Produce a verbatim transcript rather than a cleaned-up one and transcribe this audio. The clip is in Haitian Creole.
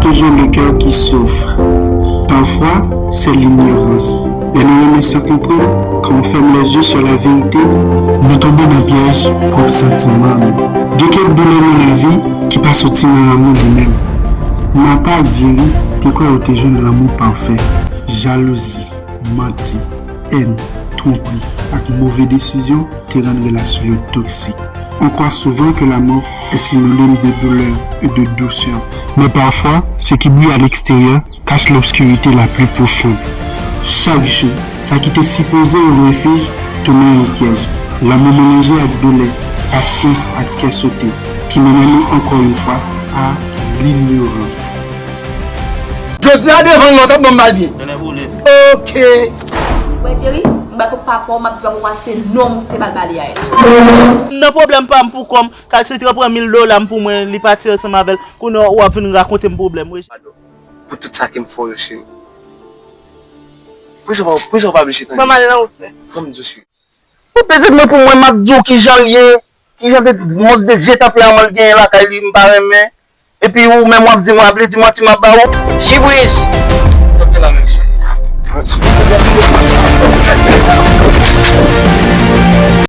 Toujours le cœur qui souffre. Parfois, c'est l'ignorance. Lè nou renmen san konprann, quand on ferme les yeux sur la vérité, nou tonbe nan pyèj pwòp santiman nou. Gen kèk doulè nan lavi ki pa soti nan lanmou li menm. Martha ak Jerry te kwè yo te jwenn lanmou pafè. Jalouzi, manti, èn, twonpri ak move desizyon te rann relasyon yo toksik. On croit souvent que la mort est synonyme de douleur et de douceur. Mais parfois, ce qui brille à l'extérieur cache l'obscurité la plus profonde. Chak jou, sa ki te sipoze yon refij tounen yon pyèj. Lanmou melanje ak doulè, pasyans ak kè sote, ki mennen nou ankò yon fwa a linyorans. Jodi a devan l la w t ap ban m bal pye. Ok. Wè Jerry, m bay kòb papa w, m ap di papa w a se nonm ou te bal bale a. M nan pwoblèm pa m pou kò m, Kalsitran pran mil dola m pou mwen, li pati ansanm avè l. Kounye a w ap vin rakonte m pwoblèm wi. Pou tout sa ke m fè w yo cheri. Poukisa w pa, poukisa w pa vle chita? Ban m ale nan wout mwen. Ban m di w cheri. Ou pitit mwen pou mwen, m ap di w kijan l ye, kijan de mòd de vye tanperaman l genyen lakay li, m pa renmen. Epi ou menm w ap di m, w ap vle di manti m ap ba ou. Jibriz!